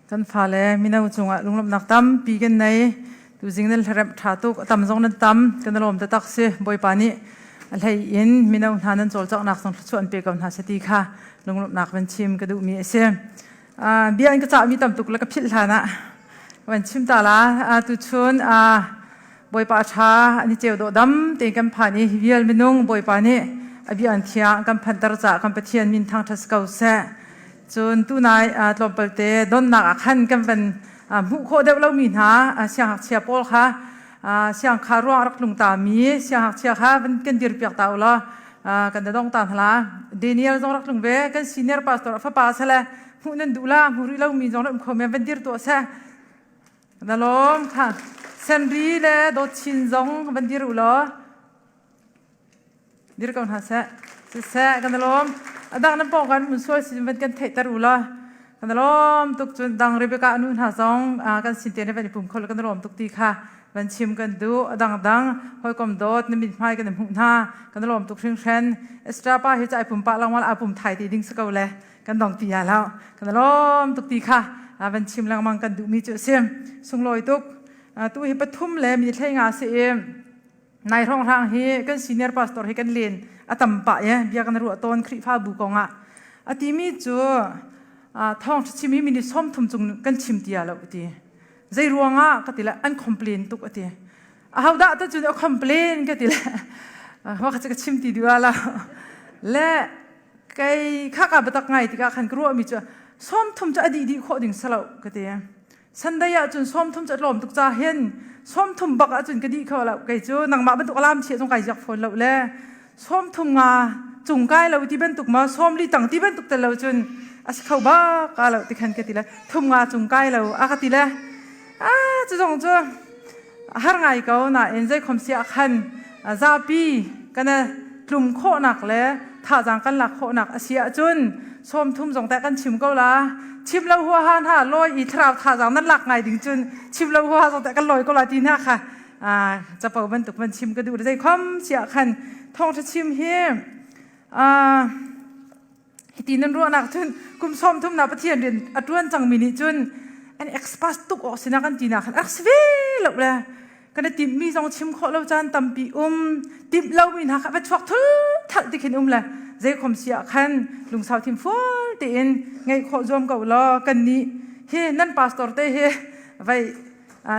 Kan fale mino cungah lunglawmhnak tampi kan nei. Tuzing nan hlaremh ṭha tuk, a tam zong nan tam. Kan i lawm taktak si. Bawipa nih a hlei in mino hna nan cawlcanghnak zong thluachuah an pe ko hna seh ti kha lunglawmhnak van chim ka duhmi a si. Bia in ka cahmi tam tuk le ka philh hlan ah van chim ta la. Tuchun Bawipa a ṭha, an i ceu dawh dam tein kan phan i hi vial minung Bawipa nih a bia an thiang kan phanter caah kan Pathian min thangṭhat si ko seh. Cun tunai tlawmpalte donnak ah khan kan van hmuh khawh deuh lomi hna siangngakchia pawl kha siangkha ruang rak tlung tami siangngakchia kha van kan dirpiak ta u law kan da dong ta hna. Daniel zong rak tlung ve, kan senior pastor a fapa sale hmuh nan duh la hmu rih lomi zong rak um kho men, van dir tuah seh. Na lawm kha. Senri le Dawtchin zong van dir u law. Dir ko hna seh. Siseh kan lawm. A dang nan pawng kan mun sual si van kan theihter u law. Kan lawm tuk cun dang Rebecca nu hna zong kan sin te ne van i pum kho kan lawm tuk ti kha van chim kan duh. A dang dang hawikom dawt na mit hmai kan hmuh hna. Kan lawm tuk hringhran. Esther pa hi cai pum pa langwal a pum thai ti ding si ko le. Kan dong ti ya lo. Kan lawm tuk ti kha van chim lengmang kan duhmi cu a si. Sunglawi tuk. Tu hi pathum le mi thlei nga si i nai hrawnghrang hi kan senior pastor hi kan len a tam pah ye bia kan ruah tawn Khrihfabu kongah a timi cu thawng chim hi minute 30 cung kan chim tia lo ti. Zei ruangah ka ti le an complain tuk a ti. Ahodah ta cun a complain ka ti le wa ka ka chim ti duh la le Kei kha ka biatak ngai tikah khan ka ruahmi cu 30 cu a dih dih khawh ding si lo ka ti. Sunday ah cun 30 cu a tlawm tuk ca hin 30 bak ahcun ka dih kho lo. Kei cu nangmah bantuk alam chia zong kai ziak fawn lo le 30 nga cung kai lo ti bantuk ma 40 tang ti bantuk tel lo cun a si kho bak ka lo ti khan ka ti le thum nga cung kai lo a ka ti le a cu zong cu har ngai ko nain zeikhom si ah khan zapi kana tlum khawhnak le thazaang kan lak khawhnak a si ahcun 30 zong teh kan chim ko la. Chim lo huaha hna lawi i thlarau thazaang nan lak ngai ding cun chim lo huaha zong teh kan lawi ko la ti hna kha capo bantuk van chim ka duh. Zeikhom si ah khan thawngṭha chim hi hiti nan ruahnak cun kum 30 na Pathian rian a ṭuan cangmi nih cun an express tuk awk sinak kan tinak khan rak si ve lo le kan i timhmi zong chim khawh lo caan tampi um, timh lomi hna kha va chuak thul thalh ti khin um le zeikhom si ah khan lungsau thim fual tein ngeih khawh zuam ko law. Kan nih hi nan pastor te hi vai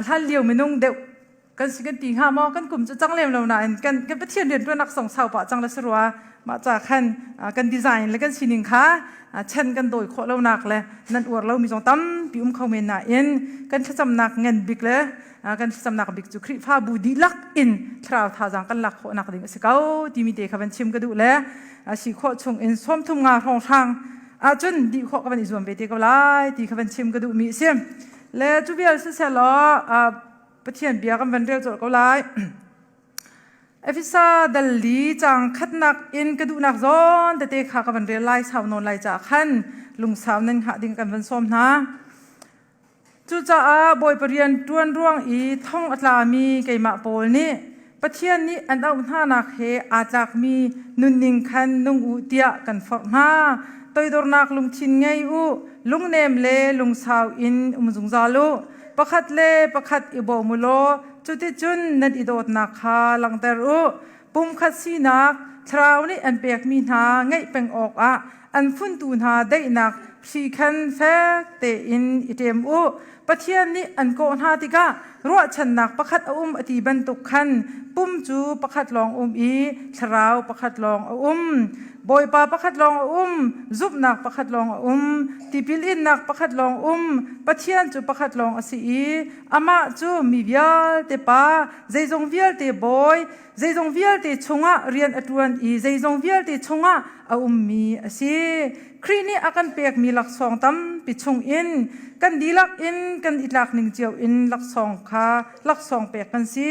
hlan lio minung deuh kan si kan ti hnga maw? Kan kum cu cang lem lo nain kan kan Pathian rian tuan nak song sau pah cang le sarua mah ca khan kan design le kan sining kha chan kan dawi khawh lo nak le nan uar lo mi zong tampi um kho men nain kan thlacamnak ngan bik le kan thlacamnak bik cu Khrihfabu dihlak in thlarau thazaang kan lak khawh nak ding a si ko timi te kha van chim ka duh le si khawh chung in 30 nga hrawng hrang ahcun dih khawh ka van i zuam ve te ko lai ti kha van chim ka duh mi a si le cu vial siselaw Pathian bia kan van rel colh ko lai. Efesa dal li cang khatnak in ka duhnak zawn tete kha ka van rel lai. Sau nawn lai ca khan lungsau nan hngah ding kan van sawm hna. Cucaah Bawipa rian ṭuan ruang i thong a tlami keimah Paul nih Pathian nih an auh hnanak he aa tlakmi nunning khan nung u tiah kan forh hna. Toidornak lungthin ngei u, lungnem le lungsau in um zungzal u. Pakhat le pakhat i bawm u law cuticun nan i dawtnak kha langhter u. Pumkhat sinak Thlarau nih an pekmi hna ngeih peng awkah an funtu hna daihnak hri khan fek tein i ṭem u. Pathian nih an kawh hna tikah ruahchannak pakhat a um a ti bantuk khan pum cu pakhat lawng um i thlarau pakhat lawng a um. Bawipa pakhat lawng a um, zumhnak pakhat lawng a um, tipil innak pakhat lawng um, Pathian cu pakhat lawng a si i amah cu mi vialte Pa, zeizong vialte Bawi, zeizong vialte chungah rian a ṭuan i zeizong vialte chungah a ummi a si. Khrih nih a kan pekmi laksawng tampi chungin kan dihlak in kan i tlak ning cio in laksawng kha laksawng pek kan si.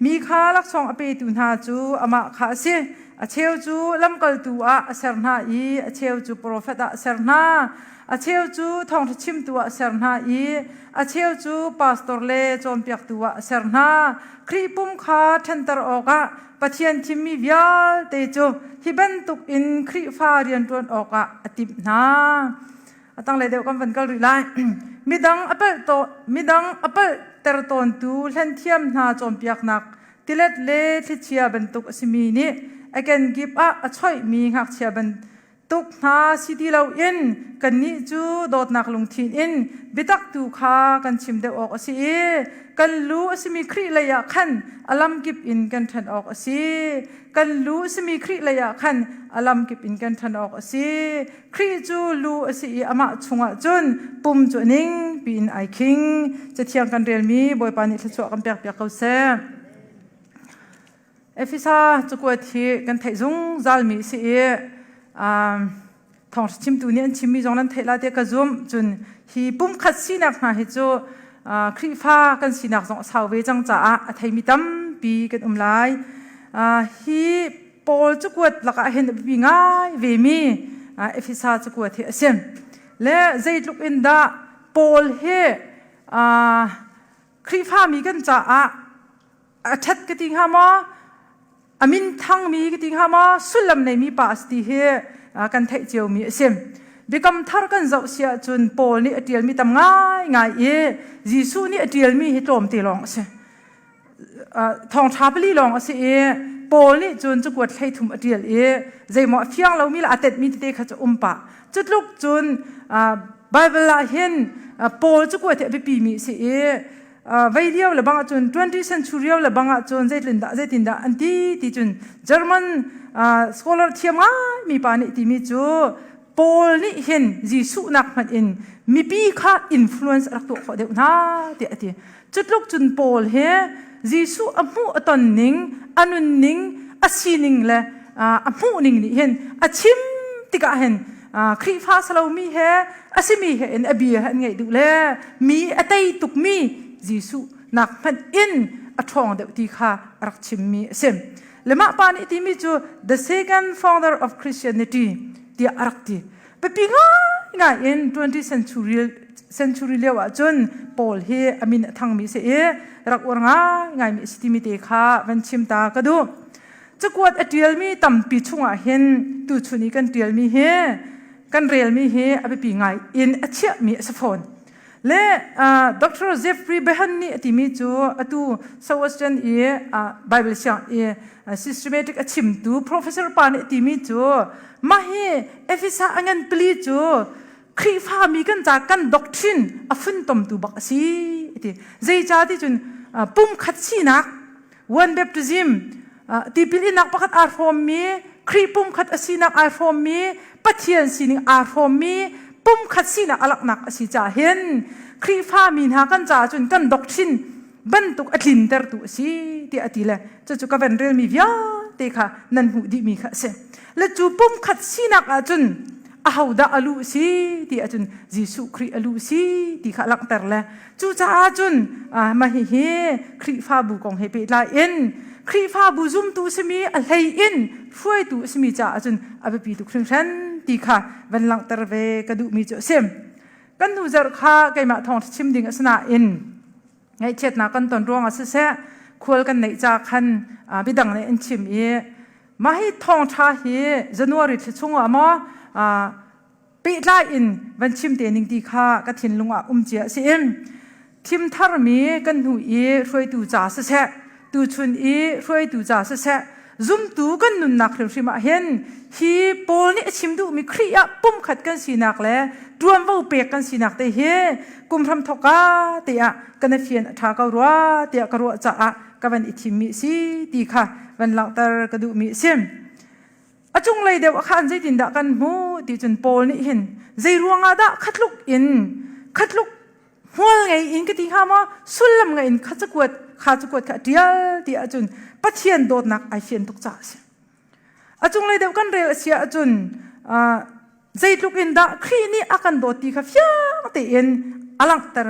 Mi kha laksawng a petu hna cu amah kha a si. A cheu cu lamkaltu ah a ser hna i a cheu cu profet ah a ser hna. A cheu cu thawngṭha chimtu ah a ser hna i a cheu cu pastor le cawnpiaktu ah a ser hna. Khrih pum kha ṭhenter awkah Pathian thimmi vialte cu hi bantuk in Khrihfa rianṭuan awkah a timh hna. A tanglei deuh kan van kal rih lai. Midang a palh to midang a palhter tawntu hlenthiam hna cawnpiaknak tilet le thlichia bantuk a simi nih a kenkip ah a choihmi ngakchia bantuk hna si ti loin kannih cu dawtnak lungthin in biatak tu kha kan chim deuh awk a si i kan lu a simi Khrih lei ah khan a lamkip in kan ṭhan awk a si. Kan lu a simi Khrih lei ah khan a lamkip in kan ṭhan awk a si. Khrih cu lu a si i amah chungah cun pum cu a ning piin ai khing. Cathiang kan relmi Bawipa nih thluachuah kan pekpiak ko seh. Efesa cakuat hi kan theih zungzalmi a si i thawngṭha chimtu nih an chimmi zong nan theih lai tiah ka zumh. Cun hi pumkhat sinak hna hi cu Khrihfa kan sinak zong a sau ve cang caah a theimi tampi kan um lai. Hi Paul cakuat lakah hin a biapi ngai vemi Efesa cakuat hi a si. Le zeitluk in dah Paul hi Khrihfami kan caah a ṭhat ka ti hnga maw? A min thangmi ka ti hnga maw? Sullam neimi pa a si ti hi kan theih ciomi a si. Biakam thar kan zoh si ahcun Paul nih a ṭialmi tam ngaingai i Jesuh nih a ṭialmi hi tlawmte lawng a si. Thawngṭha pali lawng a si i Paul nih cun cakuat 13 a ṭial i zeimaw a fiang lomi le a tetmi tete kha cu um pah. Cutluk cun Baibal ah hin Paul cakuat hi a biapimi a si i vei lio le bang ahcun 20th century lio le bang ahcun zeitindah zeitindah an ti ti cun German scholar thiam ngaimi pa nih timi cu Paul nih hin Jesuh nak hmanh in mipi kha influence a rak tuah khawh deuh hna tiah a ti. Cutluk cun Paul he Jesuh a hmuh a ton ning, a nun ning, a sining le a hmuh ning nih hin a chim tikah hin Khrihfa salomi he a simi he in a bia an ngaih duh le mi a tei tukmi Jesuh nak hmanh in a ṭhawng deuh ti kha a rak chimmi a si. Le mah pa nih timi cu the second founder of Christianity tiah a rak ti. Biapi ngaingai in 20th century century lio ah cun Paul hi a min a thangmi si i rak uar ngaingaimi a si timi te kha van chim ta ka duh. Cakuat a ṭialmi tampi chungah hin tuchun i kan ṭialmi hi kan relmi hi a biapi ngai in a chiahmi a si fawn. Le Dr. Jeffrey Behan nih a timi cu atu Southwestern i Bible siang i systematic a chimtu professor pa nih a timi cu mah hi Efesa a ngan pali cu Khrihfami kan ca kan doctrine a funtomtu bak a si ti. Zeicah ti cun pumkhat sinak one baptism tipil innak pakhat aa hrawmmi Khrih pumkhat a sinak aa hrawmmi Pathian sining aa hrawmmi pumkhat sinak a laknak a si caah hin Khrihfami hna kan caah cun kan doctrine bantuk a tlintertu a si tiah a ti le cucu ka van relmi vialte kha nan hmuh dihmi kha a si. Le cu pumkhat sinak ahcun ahodah a lu si ti ahcun Jesuh Khrih a lu si ti kha langhter le cucaah cun mah hihi Khrihfabu kong he pehtlai in Khrihfabu zumtu simi a hlei in hruaitu simi caah cun a biapi tuk hringhran ti kha van langhter ve ka duhmi cu a si. Kan hnu zarh kha keimah thawng chim ding a si nain ngaihchiatnak kan ton ruangah siseh khual kan neih ca khan bidang nih an chim i mah hi thawngṭha hi January thla chungah maw pehtlai in van chim te ning ti kha ka thinlung ah um cia a si in thim tharmi kan hnu i hruaitu ca siseh tuchun i hruaitu ca siseh zumtu kan nunnak hrimhrim ah hin hi Paul nih a chim duhmi Khrih ah pumkhat kan sinak le ṭuanvo pek kan sinak te hi kum hram thawkka te ah kan fian a ṭha ko rua tiah ka ruah caah ka van i thimmi a si ti kha van langhter ka duhmi a si. A cunglei deuh ah khan zeitindah kan hmuh ti cun Paul nih hin zei ruangah dah khatluk in khatluk hmual ngei in ka ti hnga maw sullam ngei in kha cakuat kha cakuat kha a ṭial ti ahcun Pathian dawtnak ai fian tuk caah a si. A cunglei deuh kan rel a si ahcun zeitluk in dah Khrih nih a kan dawt ti kha fiang tein a langhter.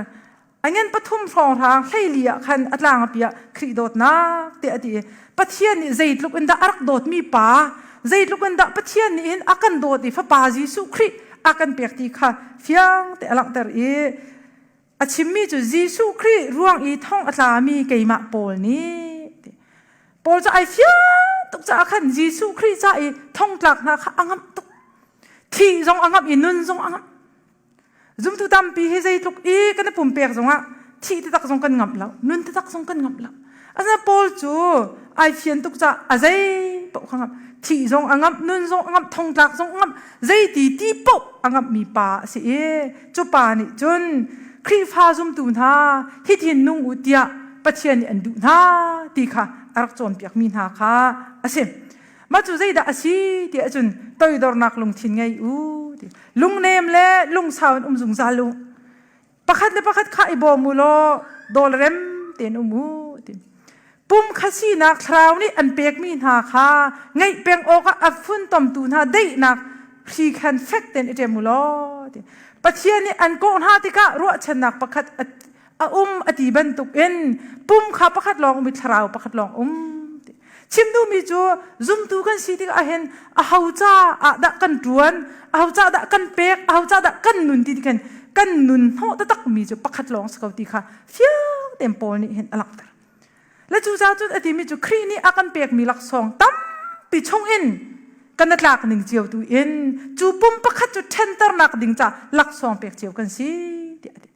A ngen pathum hrawnghrang 14 ah khan a tlang api ah Khrih dawtnak tiah a ti i Pathian nih zeitluk in dah a rak dawtmi pa zeitluk in dah Pathian nih hin a kan dawt i Fapa Jesuh Khrih a kan pek ti kha fiang te a langhter i a chimmi cu Jesuh Khrih ruang i thong a tlami keimah Paul nih Paul cu ai fiang tuk caah khan Jesuh Khrih ca i thongtlak hna kha a ngamh tuk thih zong a ngamh i nun zong a ngamh. Zumtu tampi hi zeitluk i kan i pumpek zongah thih taktak zong kan ngamh lo, nun taktak zong kan ngamh lo. Asinain Paul cu ai fian tuk caah a zei paoh kha ngamh. Thih zong a ngamh, nun zong a ngamh, thongtlak zong a ngamh, zeiti ti paoh a ngamhmi pa a si i cu pa nih cun Khrihfa zumtu hna hithin nung u tiah Pathian nih an duh hna ti kha a rak cawnpiakmi hna kha a si. Mah cu zeidah a si ti ahcun toidornak lungthin ngei u ti. Lungnem le lungsau in um zungzal u. Pakhat le pakhat kha i bawm u law dawlrem tein um u ti. Pum kha sinak thlarau nih an pekmi hna kha ngeih peng awkah a funtomtu hna daihnak hri khan fek tein i ṭem u law ti. Pathian nih an kawh hna tikah ruahchannak pakhat a um a ti bantukin pum kha pakhat lawng um i thlarau pakhat lawng um. Chim duhmi cu zumtu kan si tikah hin aho ca ah dah kan ṭuan, aho ca dah kan pek, aho ca dah kan nun ti khin kan nun hnawh taktak mi cu pakhat lawng si ko ti kha fiang tein Paul nih hin a langhter. Le cu ca cun a timi cu Khrih nih a kan pekmi laksawng tampi chung in kan tlak ning cio tu in cu pum pakhat cu ṭhenternak ding ca laksawng pek cio kan si tiah a ti.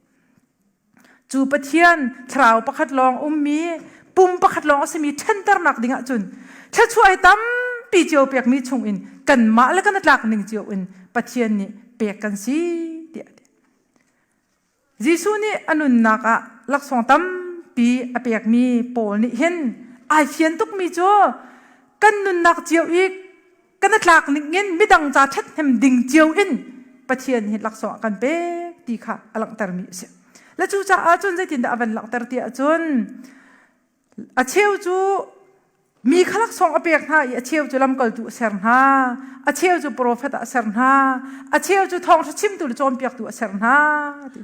Cu Pathian thlarau pakhat lawng ummi pum pakhat lawng a simi ṭhenternak ding ahcun thluachuah hi tampi cio pekmi chungin kanmah le kan tlak ning cio in Pathian nih pek kan si tiah a ti. Jesuh nih a nunnak ah laksawng tampi a pekmi Paul nih hin ai fian tukmi cu kan nunnak cio i kan i tlak ning in midang ca ṭhathnem ding cio in Pathian hi laksawng a kan pek ti kha a langhtermi a si. Le cucaah cun zeitindah a van langhter ti ahcun a cheu cu mi kha laksawng a pek hna i a cheu cu lamkaltu a ser hna, a cheu cu profet ah a ser hna, a cheu cu thawngṭha chimtu le cawnpiaktu a ser hna. Ti.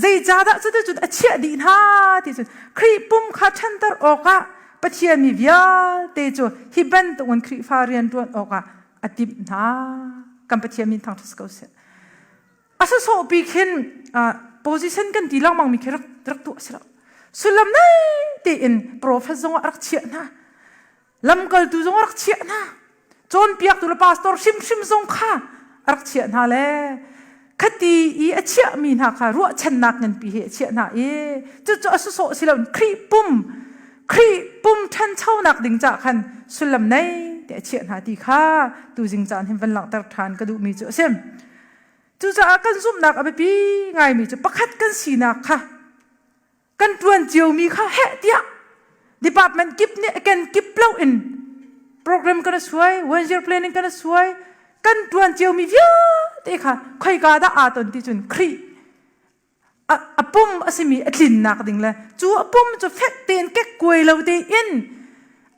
Zeicahdah cuticun a chiah dih hna ti cun Khrih pum kha ṭhanter awkah Pathian mi vialte cu hi bantukin Khrihfa rianṭuan awkah a timh hna. Kan Pathian min thangṭhat ko seh. A sawsawhpi khin position kan ti lengmang mi khi rak rak tuah si lo. Sullam nei tein prophet zong ah rak chiah hna. Lamkaltu zong rak chiah hna. Cawnpiaktu le pastor hrimhrim zong kha a rak chiah hna le khati i a chiahmi hna kha ruahchannak nganpi he a chiah hna i cucu a sawsawh si loin Khrih pum Khrih pum ṭhanchonak ding cah khan sullam nei te a chiah hna ti kha tuzing caan hin van langhter ṭhan ka duhmi cu a si. Cucaah kan zumhnak a biapi ngaimi cu pakhat kan sinak kha kan ṭuan ciomi kha heh tiah department kip nih a ken kip lo in program kan suai one year planning kan suai kan ṭuan ciomi vialte kha khoika dah aa ton ti cun Khrih a pum a simi a tlinnak ding le cu a pum cu fek tein kekkuai lo tein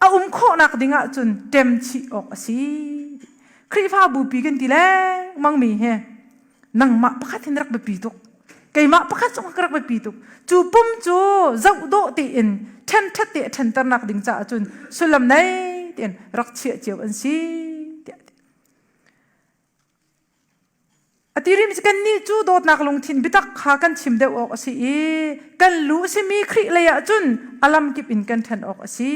a um khawhnak ding ahcun ṭem chih awk a si. Khrihfabu pi kan ti lengmang mi hi nangmah pakhat hin rak biapi tuk keimah pakhat zong ka rak biapi tuk cu pum cu zoh dawh tein ṭhenṭhat te a ṭhenternak ding caah cun sullam nei tein rak chiah cio an si tiah ti a ti rim kan nih cu dawtnak lungthin biatak kha kan chim deuh awk a si i kan lu a simi Khrih lei ah cun a lamkip in kan ṭhen awk a si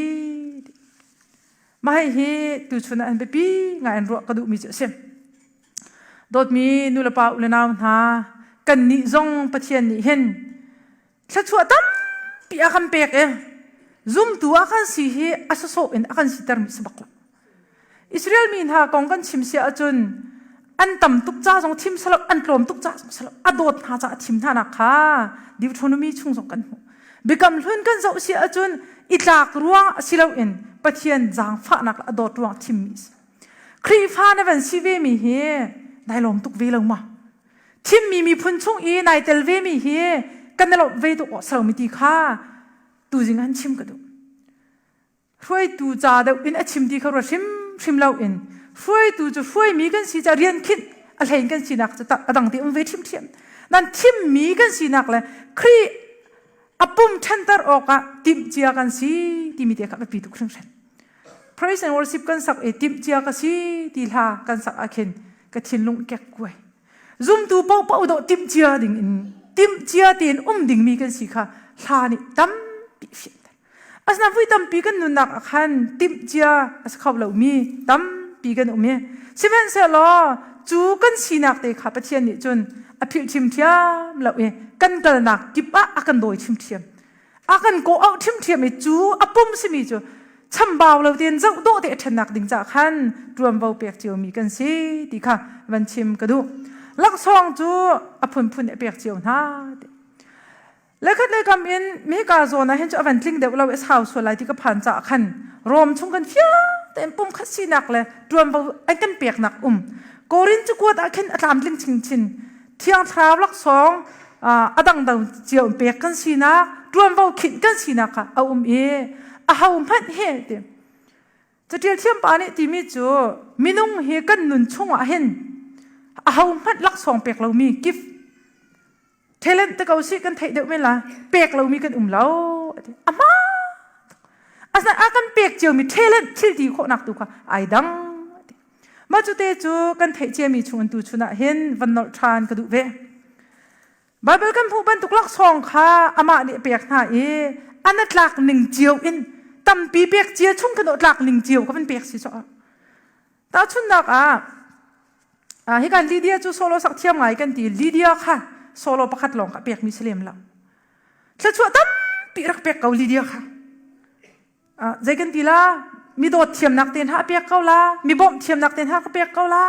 mah hi tuchun ah an biapi ngai in ruah ka duhmi cu a si Dawtmi nulepa u le nau hna, kannih zong Pathian nih hin thluachuah tampi a kan pek i zumtu ah kan si hi a sawsawh in a kan sitermi si bak lo. Israel mi hna kong kan chim si ahcun an tam tuk ca zong thim salo an tlawm tuk ca zong salo a dawt hna ca a thim hna nak kha Deuteronomy chung zong kan hmuh. Biakam hlun kan zoh si ahcun i tlak ruang si loin Pathian zaangfahnak le a dawt ruang thimmi a si. Khrihfa na van si ve mi hi nai lawm tuk ve lo ma? Thimmi miphun chung i nai tel ve mi hi kan i lawmh ve tuk awk si lo mi ti kha tuzing an chim ka duh. Hruaitu ca deuh in a chim ti kha ruat hrimhrim lo in hruaitu cu hruaimi kan si ca rian khinh a hlein kan sinak cu a dang te um ve ṭhiamṭhiam. Nan thimmi kan sinak le Khrih a pum ṭhanter awkah timhcia kan si timi te kha biapi tuk hringhran. Praise and worship kan sak i timhcia ka si ti hla kan sak ah khin ka thinlung kek kuai. Zumtu paohpaoh dawh timhcia ding in timhcia tein um dingmi kan si kha hla nih tampi fianter. Asinain vui tampi kan nunnak ah khan timhcia a si kho lomi tampi kan um i sihmanhsehlaw cu kan sinak te kha Pathian nih cun a. A philh ṭhiamṭhiam lo i kan kalnak kip ah a kan dawi ṭhiamṭhiam. A kan kawh auh ṭhiamṭhiam i cu a pum simi cu chambau lo tein zoh dawh te a ṭhennak ding caah khan ṭuanvo pek ciomi kan si ti kha van chim ka duh. Laksawng cu a phunphun a pek cio hna. Lekhat le kam in mika zawn ah hin cu a van tling deuh lo i sau sual lai ti ka phan caah khan Rom chung kan fiang tein pumkhat sinak le ṭuanvo an kan peknak um. Korin cu kuat ah khin a tlamtling chinchin. Thiang Thlarau laksawng a dangdang cio in pek kan sinak, ṭuanvo khinh kan sinak kha a um i aho hmanh hi ti. Caṭial thiam pa nih timi cu minung hi kan nun chungah hin aho hmanh laksawng pek lomi gift talent te ko si kan theih deuh men la pek lomi kan um lo a hma asna a kan pek ciomi talent thil ti khawhnak tu kha ai dang mah cu te cu kan theih ciami chung tu chun ah hin van nolh ṭhan ka duh ve Bible kan hmuh bantuk laksawng kha amah nih pek hna i an a tlak ning cio in tampi pek cia chung kan tlak ning cio ka van pek si so Tahchunhnak ah, hika Lydia cu solo sak thiam ngai kan ti. Lydia kha solo pakhat lawng kha pekmi si lem lo. Thluachuah tampi rak pek ko Lydia kha. Zei kan ti la? Mi dawt thiamnak te hna pek ko la, mi bawmh thiamnak te hna ka pek ko la,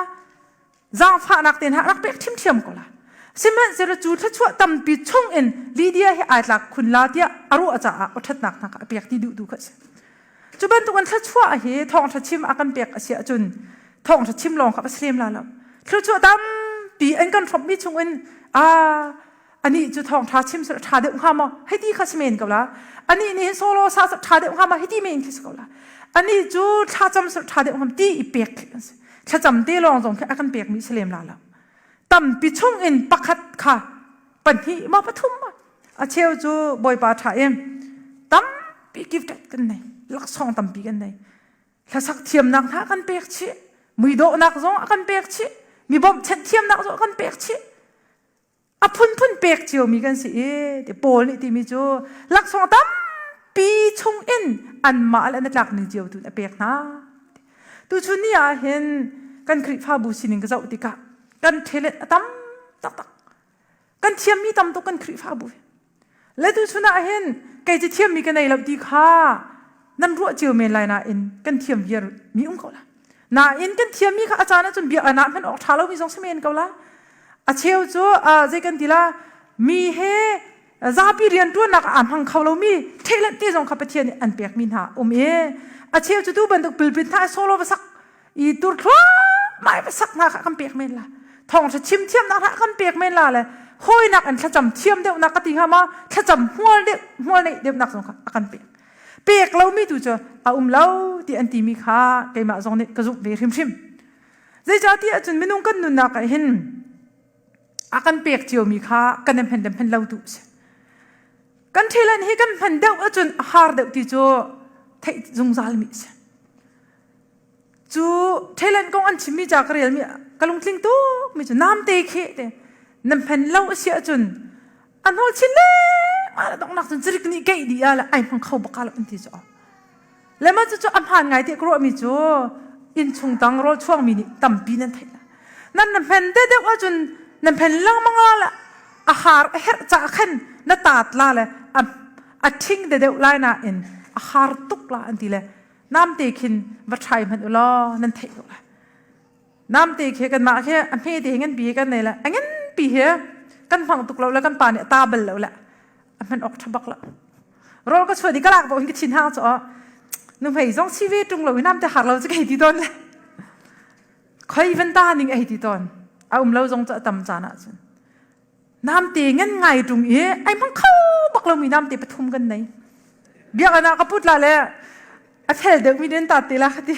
zaangfahnak te hna rak pek ṭhiamṭhiam ko la. Sihmanhsehlaw cu thluachuah tampi chung in Lydia hi ai tlak khun la tiah a ruah caah aw ṭhatnak hna kha a pek ti duh tu kha a si. Cu bantuk in thluachuah hi thawngṭha chim a kan pek a si ahcun thawngṭha chim lawng kha va si lem la lo. Thluachuah tampi an kan hrawmhmi chung in aa anih cu thawngṭha chim seh ṭha deuh hnga maw hei ti kha si men ko la. Anih nih hin solo sa seh ṭha deuh hnga maw hei ti men khi si ko la. Anih cu thlacam seh ṭha deuh hnga ti i pek khi an si. Thlacam te lawng zong khi a kan pekmi si lem la lo. Tampi chung in pakhat kha pahnih maw pathum maw a cheu cu bawipa ṭha em tampi gifted kan nei laksawng tampi kan nei hlasak thiamnak hna kan pek chih muidawhnak zong a kan pek chih mi bawmhchanh thiamnak zong a kan pek chih a phunphun pek ciomi kan si i ti Paul nih timi cu laksawng tampi chung in anmah le an tlak ning cio tu a pek hna tuchun ni ah hin kan Khrihfabu sining ka zoh tikah kan talent a tam taktak Kan thiammi tam tuk kan Khrihfabu. Le tu chun ah hin kei ci thiammi ka nei lo ti kha nan ruah cio men lai nain kan thiam viar mi um ko la. Nain kan thiammi kha a caan ahcun bia ana hman awk ṭha lomi zong si men ko la. A cheu cu zei kan ti la mi he zapi rianṭuannak ah aa hmang kho lomi talent te zong kha Pathian nih an pekmi hna um i a cheu cu tu bantuk pulpit hna solo va sak i tur thluahmah i sak hna kha kan pek men la thawngṭha chim thiamnak hna kan pek men la le hawinak in thlacam thiam deuhnak ka ti hnga ma thlacam hmual deuh hmual neih deuhnak zong kha a kan pek pek lomi tu cu a um lo ti an timi kha keimah zong nih ka zumh ve hrimhrim zeicahtiah cun minung kan nunnak ah hin a kan pek ciomi kha kan i hman le hman lo tu si kan ṭhelan hi kan hman deuh ahcun a har deuh ti cu theih zungzal mi si Cu Thailand kong an chimmi ca ka relmi ka lungtling tuk mi cu namte khi te na hman lo a si ahcun a hnawl chin le mah le donghnak cun cirik nih keih dih ah le ai hmang kho bak lo an ti cu le mah cu a hmaan ngai te ka ruahmi cu innchung tang rawl chuangmi nih tampi nan theih nan na hman de deuh ahcun na hman lengmang la le a har a herh ca khan na taat la le a ṭhing de deuh lai nain a har tuk la an ti le Namte khin va try hmanh u law nan theih ko lai. Namte khi kanmah khi a hme te ngan pi kan nei le a ngan pi hi kan hmang tuk lo le kan pa nih a ta bal lo le a hman ok tha bak lo. Rol ka chuah di ka lak bo hin ka thin hang cho nu hmei zong si ve tung lo hi namte har lo chu kai ti ton le khoi van ta ning ei ti ton a um lo zong chu a tam caan ah cun Namte ngan ngai ṭung i ai hmang kho bak lomi namte pathum kan nei. Biakinn ah ka put la le a fel deuhmi den ta te la ka ti.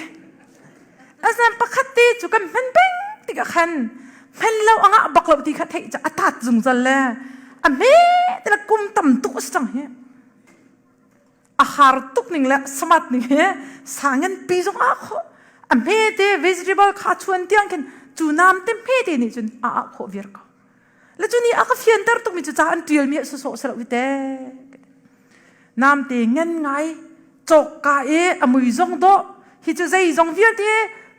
Asinain pakhat te cu kan hman peng tikah khan hman lo a ngah bak lo ti kha theih ca a tat zungzal le a hme te le kum tam tuk a si cang hi. A har tuk ning le smart ning hi sa ngan pi zong a khawh. A hme te vegetable kha chuan tiang khin cu namte hme te nih cun a ah khawh viar ko. Le cu nih a ka fianter tukmi cu ca an ṭialmi a sawsawh si lo te. Namte ngan ngai cawk ka i a mui zong dawh hi cu zei zong vialte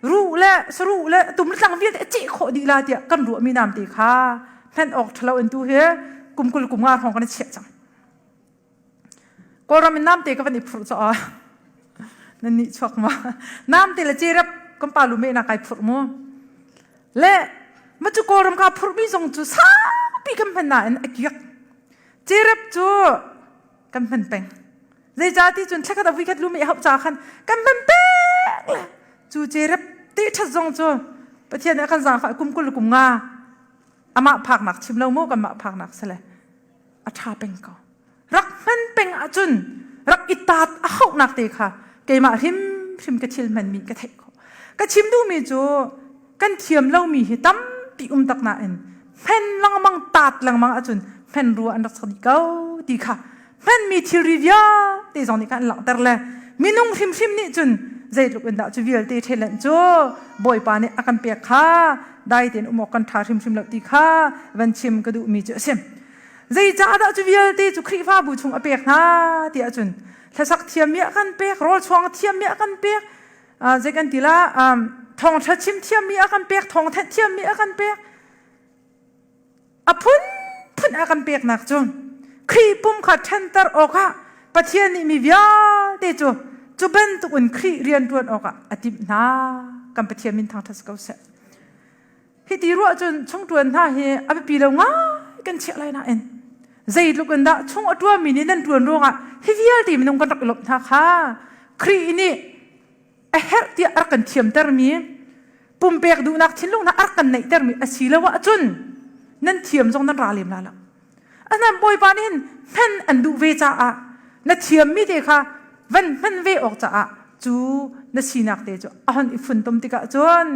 ruh le saruh le tum le tlang vialte a ceh khawh dih la tiah kan ruahmi namte kha Hman awk ṭhalo in tu hi kum 20 kum nga hrawng kan i chiah cang. Kawlram in namte ka van i phurh caw. Nan nih chuak ma. Namte le cerep kan pa lu me na kai phurh mu. Le ma cu Kawlram ka phurh mi zong cu saupi kan hman nain a kiak. Cerep cu kan hman peng. Zeicah ti cun thlakhat a vuikhat lu me hauh ca khan kan hman peng le cu cerep te ṭhat zong cu Pathian nih a kan zaangfah kum 20 kum nga amah phaknak chim lo mu kanmah phaknak sile a ṭha peng ko. Rak hman peng ahcun rak i taat a hauhnak te kha keimah hrimhrim ka thil hmanmi ka theih khawh. Ka chim duhmi cu kan thiam lomi hi tampi um tak nain hmen lengmang taat lengmang ahcun hmen rua an rak sak dih ko ti kha hmanmi thilri vialte zong nih khan an langhter le minung hrimhrim nih cun zeitluk in dah cu vialte ṭhelanh cu Bawipa nih a kan pek kha dai tein um awk kan ṭha hrimhrim lo ti kha van chim ka duhmi cu a si. Zeicahdah cu vialte cu Khrihfabu chung a pek hna ti ahcun hlasak thiammi a kan pek, rawlchuang thiammi a kan pek, zei kan ti la thawngṭha chim thiammi a kan pek, thawngthanh thiammi a kan pek. A phunphun a kan peknak cu Khrih pum kha ṭhanter awkah Pathian nih mi vialte cu cu bantuk in Khrih rian ṭuan awkah a timh hna. Kan Pathian min thangṭhat si ko seh. Hiti ruah cun chungṭuan hna hi a biapi lo ngai kan chiah lai nain zeitluk in dah chung a ṭuanmi nih nan ṭuan ruangah hi vialte minung kan rak i lawmh hna kha Khrih nih a herh tiah a rak kan thiamtermi pumpek duhnak thinlung hna a rak kan neihtermi a si lo ahcun nan thiam zong nan ra lem la lo. Asinain Bawipa nih hin hman an duh ve caah na thiammi te kha van hman ve awk caah cu na sinak te cu a hon i funtom tikah cun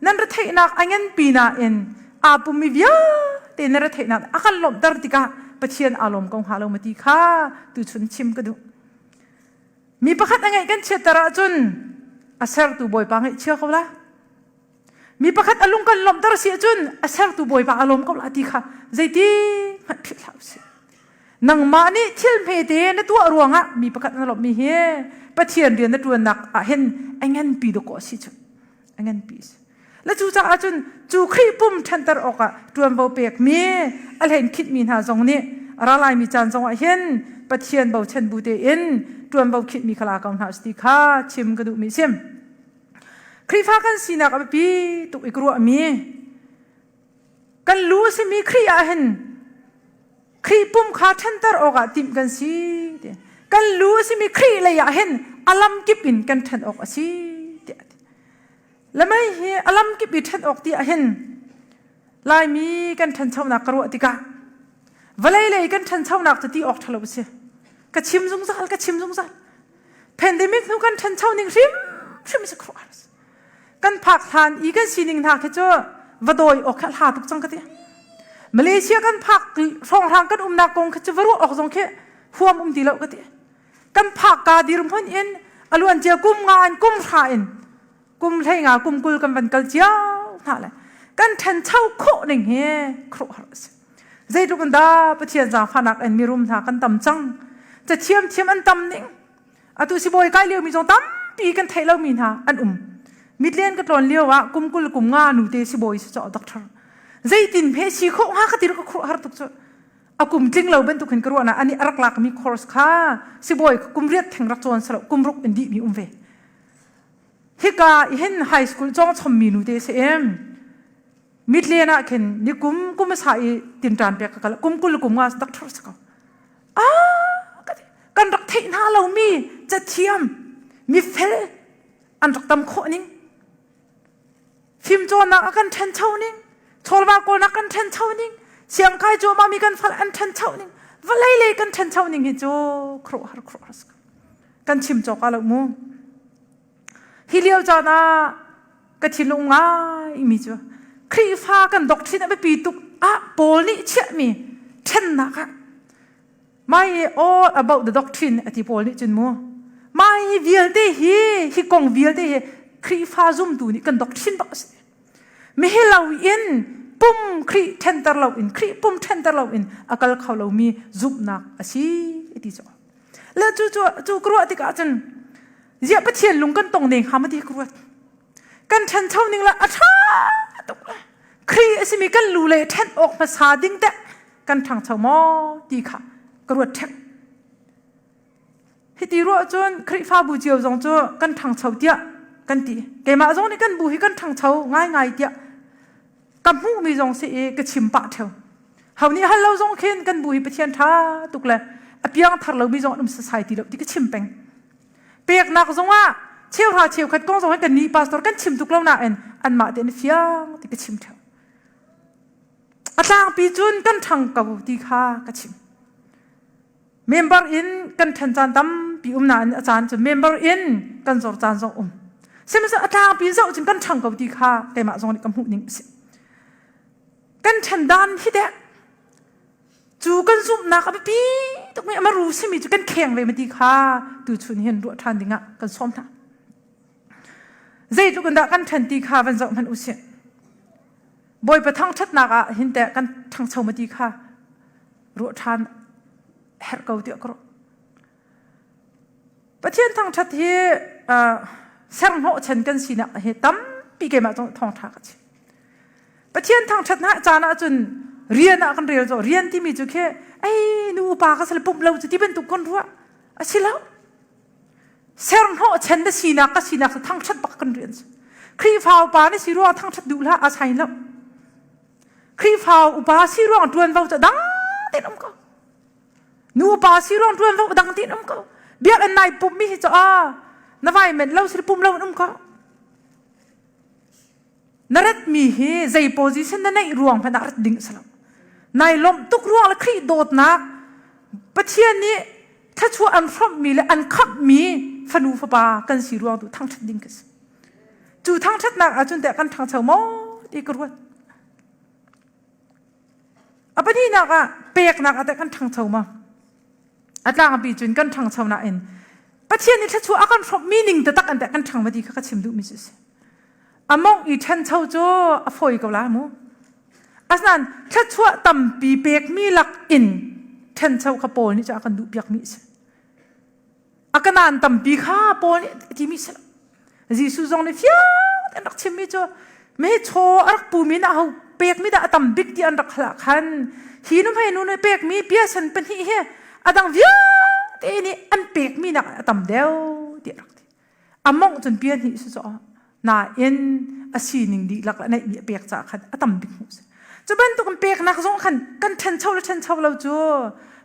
nan retheihnak a nganpi nain aa pummi vialte na retheihnak a kan lawmhter tikah Pathian aa lawm ko hnga lo ma ti kha tuchun chim ka duh. Mi pakhat a ngeih kan chiatter ahcun a sertu Bawipa ngaihchia ko la. Mi pakhat a lung kan lawmhter si ahcun a sertu Bawipa a lawm ko la ti kha zeiti hmanh philh hlah usih. Nangmah nih thil hmete na tuah ruangah mi pakhat na lawmhmi hi Pathian rian na ṭuannak ah hin a nganpi dawkaw a si cu. A nganpi a si. Le cucaah cun cu Khrih pum ṭhanter awkah ṭuanvo pekmi a hlein khitmi hna zong nih a ra laimi caan zongah hin Pathian bochan bu tein ṭuanvo khitmi kha la ko hna ti kha chim ka duhmi a si. Khrihfa kan sinak a biapi tuk i ka ruahmi kan lu a simi Khrih ah hin Khrih pum kha ṭhanter awkah timh kan si. Kan lu a simi Khrih lei ah hin a lamkip in kan ṭhan awk a si tiah a ti. Lamei hi a lamkip i ṭhen awk ti ah hin Laimi kan ṭhanchonak ka ruah tikah vawlei lei kan ṭhanchonak cu ti awk ṭhalo a si. Ka chim zungzal, ka chim zungzal. Pandemic hnu kan ṭhancho ning hrimhrim si khuah Kan phak hlan i kan sining hna khi cu va dawi awk kha hla tuk cang ka ti. Malaysia kan phak hrawnghrang kan umnak kong khi cu va ruah awk zong khi huam um ti lo ka ti. Kan phak ka dirhmun in a luancia kum nga in kum hra in kum hlei nga kum 20 kan van kal cio hna le kan ṭhancho khawh ning hi khuaruahhar a si. Zeitluk in dah Pathian zaangfahnak in mirum hna kan tam cang. Cathiam thiam an tam ning. Atu sibawi kai liomi zong tampi kan theih lomi hna an um. Mitlen ka tlawn lio ah kum 20 kum nga nu te sibawi si cawh doctor. Zeitin phe si khawh hnga ka ti ka khuaruahhar tuk cu. A kum tling lo bantuk hin ka ruah na ani a rak lakmi course kha sibawi kum riat theng rak cawn salo kum ruk in dihmi um ve. Hika hin high school cawng chommi nu te si em. Mitlen ah khin ni kum kum sa i tinṭan pek ka kal kum 20 kum nga doctor si ko. Ah kan rak theih hna lomi cathiam mi fel an rak tam khawh ning fimcawnnak a kan ṭhancho ning chawlva kawlnak kan ṭhancho ning siangkai cuahmah mi kan fal an ṭhancho ning vawlei lei kan ṭhancho ning hi cu khuaruahhar khuaruahhar kan chim cawk ah lo mu hi lio caan ah ka thinlung ngai mi cu Khrihfa kan doctrine a biapi tuk ah Paul nih chiahmi ṭhennak ah mai all about the doctrine ati Paul nih cun mu mai vialte hi hi kong vialte hi Khrihfa zumtu nih kan doctrine bak a si mihi lo in pum Khrih ṭhenter lo in Khrih pum ṭhenter lo in a kal kho lomi zumhnak a si ti cu le cu cu cu ka ruah tikah cun ziah Pathian lung kan tong ne hnga ma ti ka ruat kan ṭhancho ning la a ṭha tuk la. Khrih a simi kan lu le ṭhen awk hmasa ding teh kan ṭhangcho maw ti kha ka ruat ṭhek. Hiti ruah cun Khrihfabu cio zong cu kan ṭhangcho tiah kan ti. Keimah zong nih kan bu hi kan ṭhangcho ngaingai tiah ka hmuhmi zong si i ka chim pah ṭheo. Ho nih hal lo zong khin kan bu hi Pathian ṭha tuk le a piang thar lomi zong an um sasai ti lo ti ka chim peng. Peknak zongah cheuhra cheukhat kong zong hi kan nih pastor kan chim tuk lo nain anmah te an fiang ti ka chim ṭheo. A tlangpi cun kan ṭhang ko ti kha ka chim. Member in kan ṭhen caan tampi um nain a caan cu member in kan zor caan zong um. Sihmanhsehlaw a tlangpi zoh cun kan ṭhang ko ti kha keimah zong nih ka hmuh ning a si. Kan ṭhen dan hi dek cu kan zumhnak a biapi tukmi a maru simi cu kan kheng ve ma ti kha tuchun hin ruah ṭhan dingah kan sawm hna. Zeitluk in dah kan ṭhen ti kha van zoh hmanh usih. Bawipa thangṭhatnak ah hin teh kan ṭhangcho ma ti kha ruah ṭhan herh ko tiah ka ruah. Pathian thangṭhat hi serhnawh chan kan sinak hi tampi keimah zong thawngṭha ka chim. Pathian thangṭhat hna caan ahcun rian ah kan rel zo rian timi cu khi ei nu upa ka sal pumh lo cu ti bantuk kan ruah a si lo. Serhnawh chan na sinak ka sinak cu thangṭhat bak kan rian si. Khrihfa upa na si ruang thangṭhat duh hlah a sai lo. Khrihfa upa si ruang ṭuanvo cu dang tein um ko. Nu upa si ruang ṭuanvo dang tein um ko. Biakinn nai pumh mi hi cu a na vai men lo si pum lo in um ko. Na ratmi hi zei position na neih ruang hmanh ah rat ding a si lo. Nai lawmh tuk ruang le Khrih dawtnak Pathian nih thluachuah an hrawmhmi le an khamhmi fanu fapa kan si ruang tu thangṭhat ding ka si. Cu thangṭhatnak ahcun teh kan ṭhangcho maw ti ka ruat. A pahnihnak ah peknak ah teh kan ṭhangcho maw? A tlangpi cun kan ṭhangcho nain Pathian nih thluachuah a kan hrawmhmi ning taktak an teh kan ṭhang ma ti kha ka chim duhmi cu a si. A mongh i ṭhancho cu a fawi ko lai mu. Asinain thluachuah tampi pekmi lak in ṭhancho kha Paul nih cu a kan duhpiakmi a si. A kanaan tampi kha Paul nih a timi si lo. Jesuh zong nih fiang tein rak chimmi cu me chaw a rak pumi na ho pekmi dah a tam bik ti an rak hal ah khan hi nu hmei nu nih pekmi piasan pahnih hi a dang vialte nih an pekmi nak a tam deuh tiah rak ti. A mongh cun pia hnih si caw nain a sining dihlak le neihmi a pek caah khan a tam bik hmuh si. Cu bantuk in peknak zong khan kan ṭhancho le ṭhancho lo cu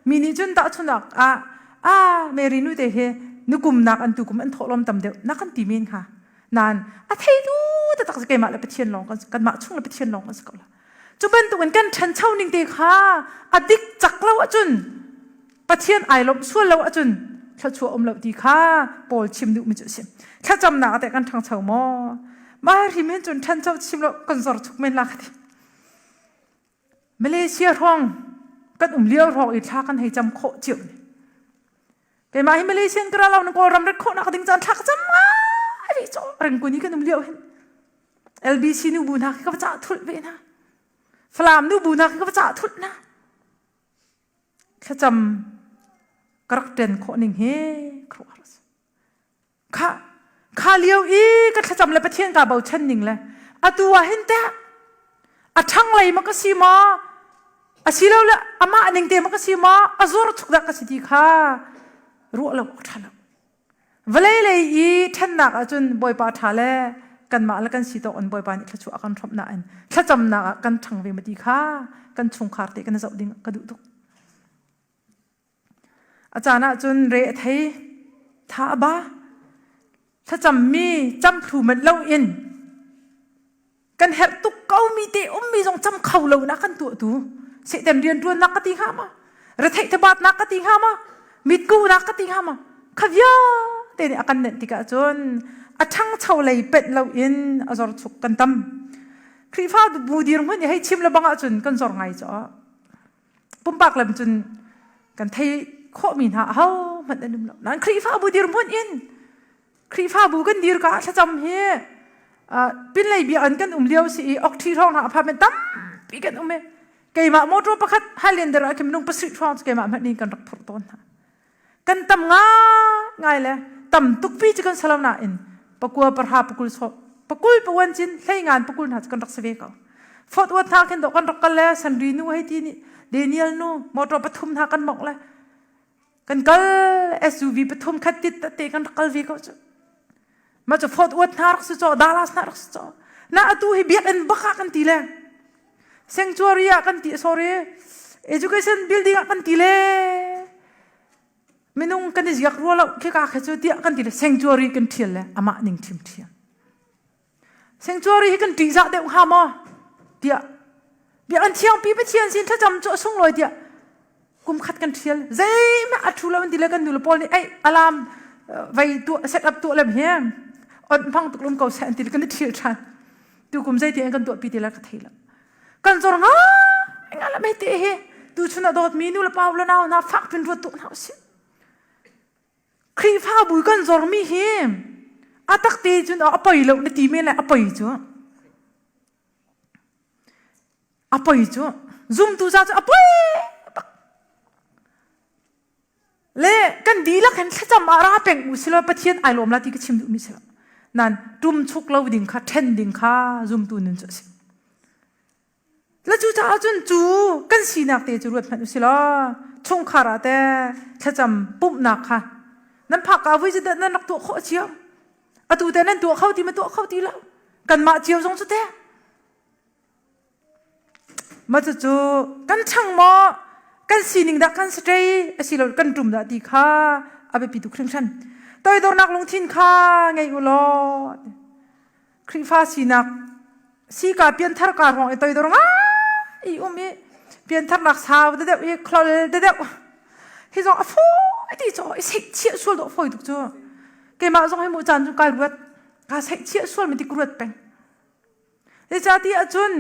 mi nih cun tahchunak ah ah Mary nu te hi nukumnak an tukum an thawhlawm tam deuh na kan ti men hnga. Nain a theitu taktak cu keimah le Pathian lawng kan kanmah chung le Pathian lawng kan si ko la. Cu bantuk in kan ṭhancho ning te kha a dik cak lo ahcun Pathian ai lawmh sual lo ahcun thluachuah um lo ti kha Paul chim duhmi cu a si. Thlacamnak ah teh kan ṭhangcho maw? Mah hrim hin cun ṭhancho chim lo kan zor chuk men la ka ti. Malaysia hrawng kan um lio hrawng i thla kan hei cam khawh cio ni. Keimah hi Malaysian ka ra lo na Kawlram rat khawhnak ding caan thla ka cam ngai rih caw ringkun i kan um lio hin. LBC nu bu hna khi ka va cah thulh ve hna. Falam nu bu hna khi ka va cah thulh hna. Thlacam ka rak ṭen khawh ning hi khuaruahhar a si. Kha kha lio i ka thlacam le Pathian kaa bochan ning le atu ah hin teh a ṭhang lei ma ka si maw asilole amah ning te ma ka si maw a zor chuk dah ka si ti kha ruah lo awk ṭha lo. Vawlei lei i ṭhennak ahcun Bawipa ṭha le kanmah le kan si tawk in Bawipa nih thluachuah a kan hrawmh nain thlacamnak ah kan ṭhang ve ma ti kha kan chungkhar te kan zoh ding ka duh tuk. A caan ahcun re a thei, tha a ba, thlacammi camthlu manh loin kan herh tuk ko mi te ummi zong cam kho lo na kan tuahtu sehtem rianṭuannak ka ti hnga ma retheih thabatnak ka ti hnga ma mitkuhnak ka ti hnga ma kha vialte nih a kan nenh tikah cun a ṭhangcho lei penh loin a zor chuk kan tam Khrihfa bu dirhmun i hei chim le bang ahcun kan zor ngai caw pumpak lam cun kan thei khawhmi hna aho hmanh an um lo nain Khrihfabu dirhmun in Khrihfabu kan dir ka thlacam hi pinlei biakinn kan um lio si i okṭhi hrawng hna a pha men tampi kan um i keimah motor pakhat Highlander ah khin minung pasarih hrawng cu keimah hmanh in kan rak phurh tawn hna. Kan tam ngai le tam tukpi cu kan si lo nain pakua parha pakul so pakul pawan cin hlei ngan pakul hna cu kan rak si ve ko. Fort Worth hna khin dawh kan rak kal le Sanri nu hei ti nih Daniel nu motor pathum hna kan mongh le kan kal SUV pathum khat tit te kan rak kal ve ko cu. Ma cu Fort Worth hna rak si caw Dallas hna rak si caw. Na atu hi biakinn bak ah kan ti le sanctuary ah kan ti sorry education building ah kan ti le minung kan i ziak rua lo khika kha cu tiah kan ti le sanctuary kan thial le amah ning ṭhim ṭhiam. Sanctuary hi kan ṭihzah deuh hnga maw? tiah biakinn thiangpi Pathian sin thlacam cu a sunglawi tiah kum khat kan ṭhial. Zeihmanh a ṭhu lo an ti le kan nu le pawl nih ei alarm vei tuah set up tuah lem hi on hmang tuk lum ko seh an ti le kan i ṭhial ṭhan. Tu kum zei ti kan tuahpi ti le ka thei lo. Kan zor ngai ngai la mei te hi tu chun a dawtmi nu le pa le nau hna fak pin ruat tuah hna usih. Khrihfabu kan zormi hi a tak te cun a poi lo na ti men le a poi cu. A poi cu. Zumtu za cu a poi bak. Le kan dihlak hin thlacam ah ra peng u silo Pathian ai lawm la ti ka chim duhmi si lo. Nan tum chuk lo ding kha then ding kha zumtu nun cu a si. La cucaah cun cu kan sinak te cu ruat hmanh usih law chungkhar ah teh thlacam pumhnak kha nan phak ka vui cu nan rak tuah khawh cio. Atu te nan tuah kho ti ma tuah kho ti lo. Kanmah cio zong cu teh. Ma cucu kan chang maw kan sining dah kan stay asilo kan tum dah ti kha a biapi tuk hringhran. Toidornak lungthin kha ngei u law Khrihfa sinak sika pianthar ka ruang i toidor ngai i um i piantharnak sau deuh i khlol deuh hi zong a fawi ti cho i seihchiah sual dawh fawi tuk cu keimah zong hi mu caan cu kai ruat ka seihchiah sual mi ti ka ruat peng Zeicahti ahcun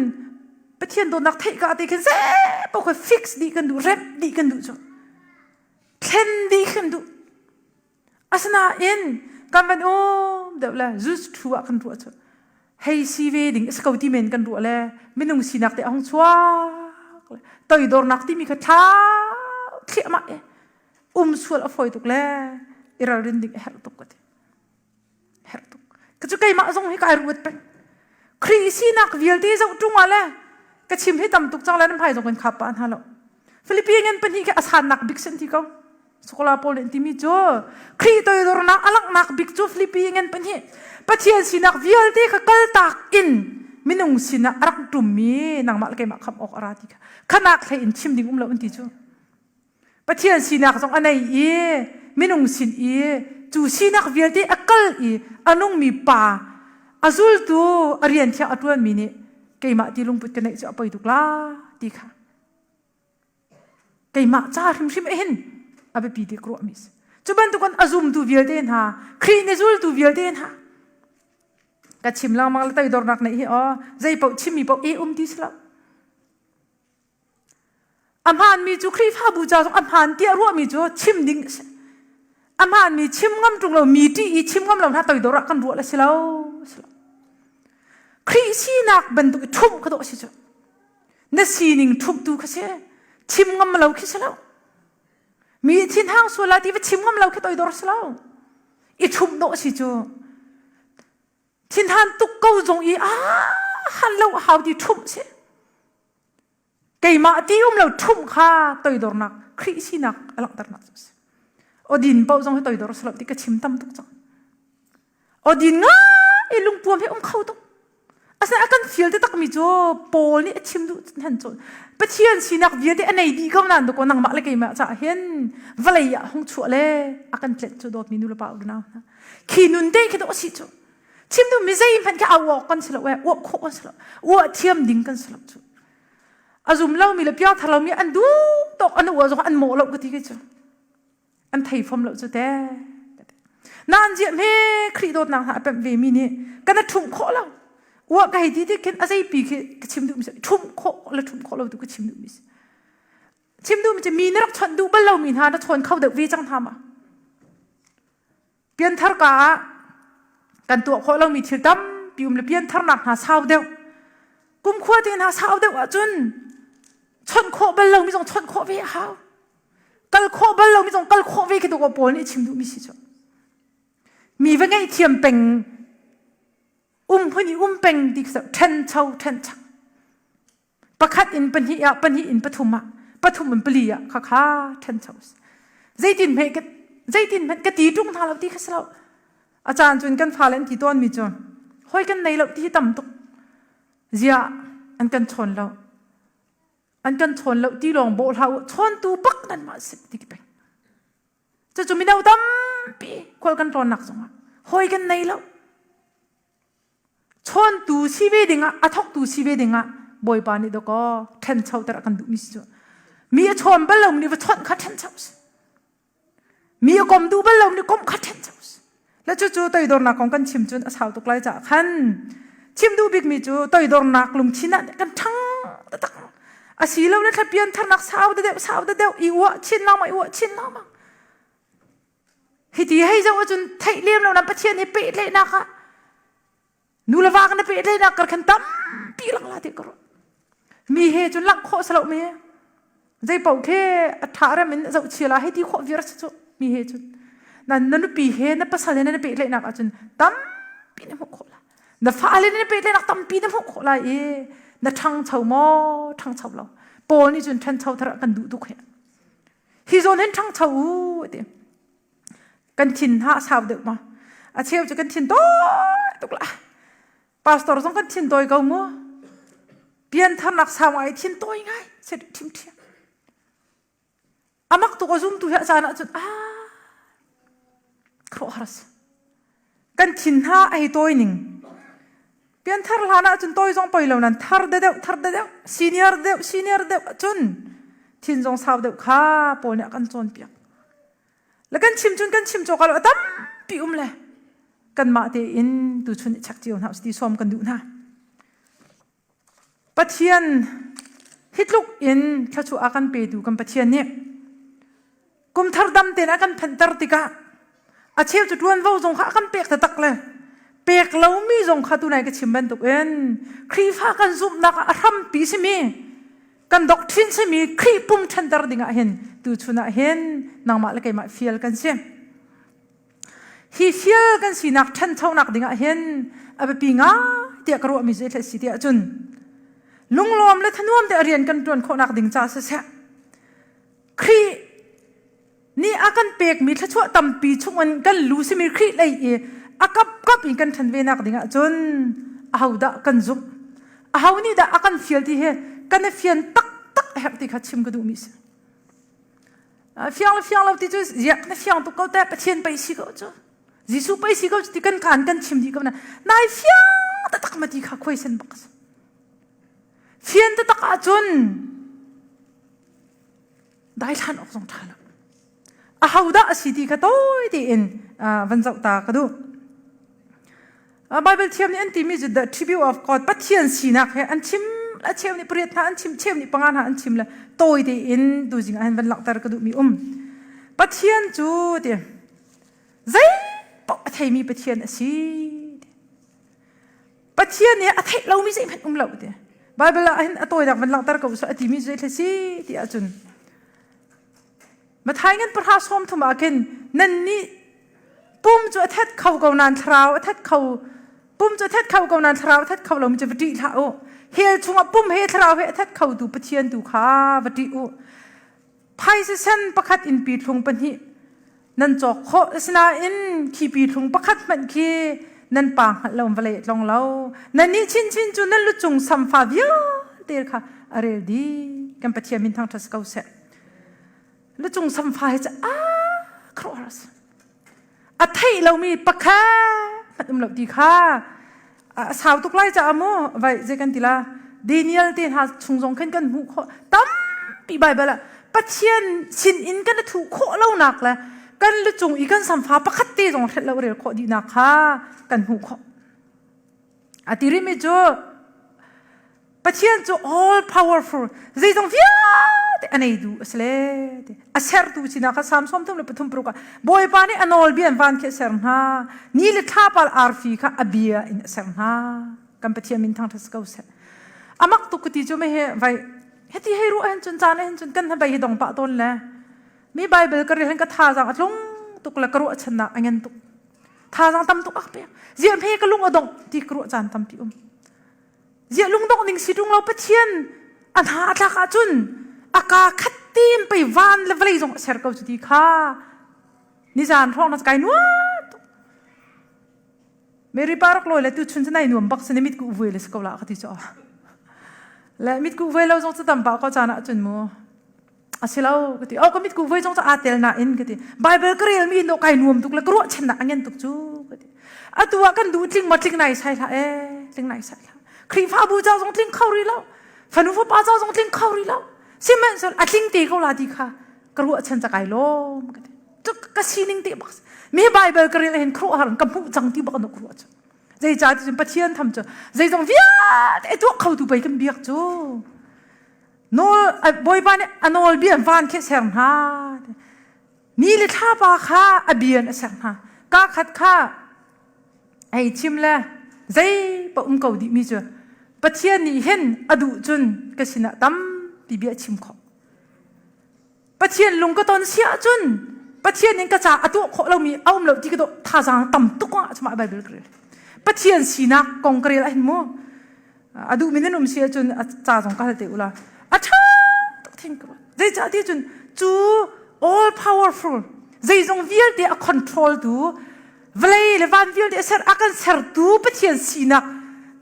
Pathian dawtnak theih ka te khin zei paoh kha fix dih kan duh rep dih kan duh cu thlen dih kan duh Asinain kan van um deuh le Zeus thu ah kan ruah cu hei si ve ding a si ko ti men kan ruah le minung sinak te a hung chuak le toidornak timi kha thlau thliahmah i um sual a fawi tuk le i ralrin ding a herh tuk ka ti. Herh tuk. Ka cu keimah zong hi kai ruat peng. Khrih sinak vialte zoh ṭung ah le ka chim hi tam tuk cang le nan hmai zong kan khap pah hna lo. Philippine ngan pahnih khi a sannak bik sin ti ko. Sokola pawl nih timi cu Khrih toidornak a langhnak bik cu Philippi ngan pahnih Pathian sinak vialte kha kaltak in minung sinah a rak ṭummi nangmah le keimah khamh awk a ra ti kha khanak hlei in chim ding um lo an ti cu Pathian sinak zong a nei i minung sin i cu sinak vialte a kal i a nungmi pa a zultu a rian thiang a ṭuanmi nih keimah ti lungput ka neih cu a poi tuk la ti kha keimah ca hrimhrim hin a biapi ti ka ruahmi si. Cu bantukin a zumtu vialte hna, Khrih nih zultu vialte hna, ka chim lengmang le toidornak neih hi aw zei paoh chimmi paoh e um ti si lo. A hmaanmi cu Khrihfabu ca zong a hmaan tiah ruahmi cu chim ding a si. A hmaanmi chim ngam ṭung lo, mi ṭih i chim ngam lo hna toidor ah kan ruah le si lo. Si lo. Khrih sinak bantuk i ṭhumh kha dawh a si cu. Na sining ṭhumhtu kha si. Chim ngam lo khi si lo. Mi thinhang sual lai ti va chim ngam lo khi toidor si lo. I ṭhumh dawh a si cu. Thinhan tuk ko zong i a han lo a hau ti ṭhumh si. Keimah ti um lo ṭhumh kha toidornak Khrih sinak a langhternak cu a si. Odin paoh zong hi toidor a si lo ti ka chim tam tuk cang. Odin ngai lungpuam hi um kho tuk. Asinain a kan fial te takmi cu Paul nih a chim duh hen cu Pathian sinak vialte a nei dih ko nain dakaw nangmah le keimah caah hin vawlei ah hung chuah le a kan tlenh cu dawtmi nu le pa u nau hna. Khi nun te khi dawh a si cu. Chim duh mi zeihmanh khi au awk kan si lo eh, uah khawh kan si lo. Uah thiam ding kan si lo cu. A zum lomi le piangthar lomi an duh tawk an uah zong an mawh lo ka ti kei cu. An thei fom lo cu te. Nan ziah hme Khrih dawtnak hna a pemh ve mi nih kan a ṭhumh khawh lo. Uah ka hei ti ti khin a zeipi khi ka chim duh mi si. Ṭhumh khawh le ṭhumh khawh lo tu ka chim duh mi si. Chim duh mi cu mi na rak chawnh duh bal lomi hna na chawn kho deuh ve cang hna ma. Pianthar ka ah kan tuah khawh lomi thil tampi um le piantharnak hna sau deuh. Kumkhua te hna sau deuh ahcun chawnh khawh bal lomi zong chawnh khawh ve a hau. Kal khawh bal lomi zong kal khawh ve khi tu Paul nih chim duhmi si cu. Mi va ngaihthiam peng um hmun i um peng ti khi ṭhencho ṭhenchak. Pakhat in pahnih ah, pahnih in pathum ah, pathum in pali ah khakha ṭhancho si. Zeitin hme ka zeitin hmanh ka ti ṭung hna lo ti kha si lo. A caan cun kan fale an ti tawnmi cu hawi kan nei lo ti hi tam tuk. Ziah an kan chawn lo. An kan chawn lo ti lawng bawh hlah u. Chawntu bak nan mah si ti ki peng. Cucu mino tampi khual kan tlawnnak zongah hawi kan nei lo. Chawntu si ve dingah, a thawktu si ve dingah Bawipa nih dawkaw ṭhenchoter a kan duhmi si cu. Mi a chawn bal lomi nih va chawnh kha ṭhencho si. Mi a kom duh bal lomi nih kom kha ṭhencho si. Le cucu toidornak kong kan chim cun a sau tuk lai caah khan chim duh bikmi cu toidornak lungthin ah kan ṭhang taktak. A si lo le thlapian tharnak sau deuh sau deuh i uah chin lengmang i uah chin lengmang. Hiti hei zoh ahcun theih lem lo nan Pathian he pehtlaihnak ah nu le va kan i pehtlaihnak kar khan tampi lang la ti ka ruah. Mi he cun langh khawh si lo mi zei paoh khi a ṭha rem in zoh chia la hei ti khawh viar si cu mi he cun nan na nupi he na pasal he nan i pehtlaihnak ahcun tampi na hmuh khawh la na fale nan i pehtlaihnak tampi na hmuh khawh lai i na ṭhangcho maw ṭhangcho lo Paul nih cun ṭhancho thar kan duh tuk he Hi zawn hin ṭhangcho u ti. Kan thin ha a sau deuh ma. A cheu cu kan thin tawi tuk la. Pastor zong kan thin tawi ko mu. Piantharnak sau ngai thin tawi ngai se thim thiam. Amak tuk a zum tu hi a caan ahcun ah khuaruahhar Kan thin hna a hei tawi ning. Pianthar hlan ahcun tawi zong poi lo nan thar de deuh thar de deuh senior deuh senior deuh ahcun thin zong sau deuh kha pawl nih a kan cawnpiak. Le kan chim cun kan chim cawk lo a tampi um le kanmah tein tuchun i check cio hna ti sawm kan duh hna. Pathian hi tluk in thluachuah a kan petu kan Pathian nih kumthar dam tein a kan phanhter tikah a cheu cu ṭuanvo zong kha a kan pek taktak le pek lomi zong kha tunai ka chim bantukin Khrihfa kan zumhnak ah a hrampi simi kan doctrine simi Khrih pum ṭhanter dingah hin tuchun ah hin nangmah le keimah fial kan si. Hi fial kan sinak ṭhanchonak dingah hin a biapi ngai tiah ka ruahmi cu a si tiah cun lunglawm le thanuam te a rian kan ṭuan khawhnak ding ca siseh Khrih nih a kan pekmi thluachuah tampi chungin kan lu simi Khrih lei i a kapkap in kan ṭhan ve nak dingah cun ahodah kan zumh aho nih dah a kan fial ti hi kan i fian taktak a herh ti kha chim ka duhmi si. Fiang le fiang lo ti cu ziak na fiang tuk ko te Pathian pei si ko cu Jesuh pei si ko cu ti kan kaan kan chim dih ko na nai fiang taktak ma ti kha khuaisen bak si fian taktak ahcun daithlan awk zong ṭha lo aho dah a si ti kha tawi tein van zoh ta ka duh Bible thiam nih an timi cu the tribute of God Pathian sinak he an chim a cheu nih pariat hna an chim cheu nih panga hna an chim le tawi tein tuzing ah hin van langhter ka duhmi um Pathian cu ti zei paoh a theimi Pathian a si Pathian nih a theih lomi zeihmanh um lo ti Bible ah hin a tawinak van langhter ko a timi cu zei si ti ahcun Mathai ngan pahra sawm thum ah khin nannih pum cu a that kho ko nain thlarau a that kho pum cu a that kho ko nain thlarau a that kho lomi cu va ṭih hlah u. Hell chungah pum he thlarau he a that khotu Pathian tu kha va ṭih u. Phaisa sen pakhat in pithlung pahnih nan cawk khawh asinain khi pithlung pakhat hmanh khi nan pa hngalh lo vawlei a tlong lo. Nannih chinchin cu nan lucung samfa vialte kha a rel dih. Kan Pathian min thangṭhat si ko seh. Lucung samfa hi cu a khuaruahhar a si. A theih lomi pakhat hmanh um lo ti kha a sau tuk lai caah mu vai zei kan ti la Daniel te hna chung zong khin kan hmuh khawh tampi Bible ah Pathian sin in kan i thuh khawh lonak le kan lucung i kan samfa pakhat te zong hrelh lo rel khawh dihnak kha kan hmuh khawh. A ti rihmi cu Pathian cu all powerful zeizong vialte a nei du a si le a sertu sinak kha Psalm 33 paruk ah Bawipa nih a nawlbia in van khi a ser hna ni le thlapal arfi kha a bia in a ser hna kan Pathian min thangṭhat si ko seh amak tuk ka ti cu me he vai heti hei ruah hin cun caan hin cun kan hnabei hi dong pah tawn le mi Bible ka rel hin ka thazaang a tlung tuk le ka ruahchannak a ngen tuk thazaang tam tuk a ka pek ziah hme ka lung a dongh ti ka ruah caan tampi um ziah lungdongh ning si ṭung lo Pathian. A hna a tlak ahcun a kaa khat tein pei van le vawlei zong a ser ko cu ti kha nizan hrawng na kai nuam tuk. Mary pa rak lawi le tu chun cu nai nuam bak si na mit ku vui le si ko la ka ti cu. Le mit ku vui lo zong cu tam pa ko caan ahcun mu a si lo ka ti. Oh ka mit ku vui zong cu aa tel nain ka ti. Bible ka rel mi no kai nuam tuk le ka ruahchannak a ngen tuk cu ka ti. Atu ah kan duh tling ma tling nai sai hlah ee tling nai sai hlah. Khrihfabu ca zong tling kho rih lo. Fanu fapa ca zong tling kho rih lo. Sihmanhsehlaw a tling te ko la ti kha ka ruahchan ca kai lawm ka ti. Cu ka sining te bak mi Bible ka rel hin khuaruahhar in ka hmuh cang ti bak an ruah cu. Zeicah ti cun Pathian tham cu zeizong vialte tuah kho tu pei kan biak cu. Nawl Bawipa nih a nawl bia van khi ser hna. Ni le thlapa kha a bia in a ser hna. Ka khat kha hei chim le zei pa um ko dih mi cu Pathian nih hin a duh cun ka sinah tampi bia chim khawh. Pathian lung ka ton si ahcun Pathian in ka ca a tuah khawh lomi a um lo ti ka dawh thazaang tam tuk ah cuma Bible ka rel. Pathian sinak kong ka rel ahhin mu a duhmi nan um si ahcun a ca zong ka hal te ula a ṭha tuk thing ka ruat. Zeicah ti cun cu all powerful zeizong vialte a control tu vawlei le van vialte a ser a kan sertu Pathian sinak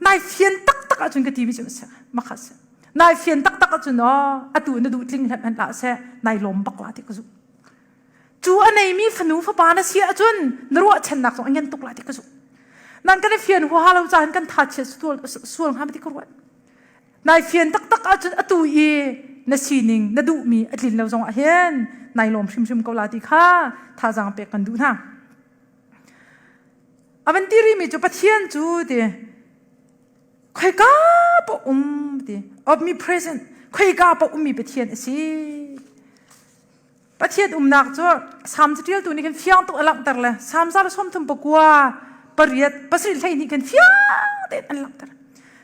nai fian taktak ahcun ka ti mi cu a si makha si. Nai fian taktak ahcun aw atu na duh tling hlan hlah seh nai lawm bak la ti ka zumh. Cu a neimi fanu fapa na si ahcun na ruahchannak zong a ngen tuk la ti ka zumh. Nan kan i fian huaha lo caah kan tha chiat sual sual hnga ma ti ka ruat. Nai fian taktak ahcun atu i na sining na duhmi a tlin lo zong ah hin nai lawm hrimhrim ko la ti kha thazaang pek kan duh hna. A van ti rimi cu Pathian cu ti khoika paoh um ti omnipresent khoika paoh ummi Pathian a si Pathian umnak cu Salm caṭialtu nih khin fiang tuk a langhter le Salm za le 39 pariat pasarih 12 khin fiang tein an langhter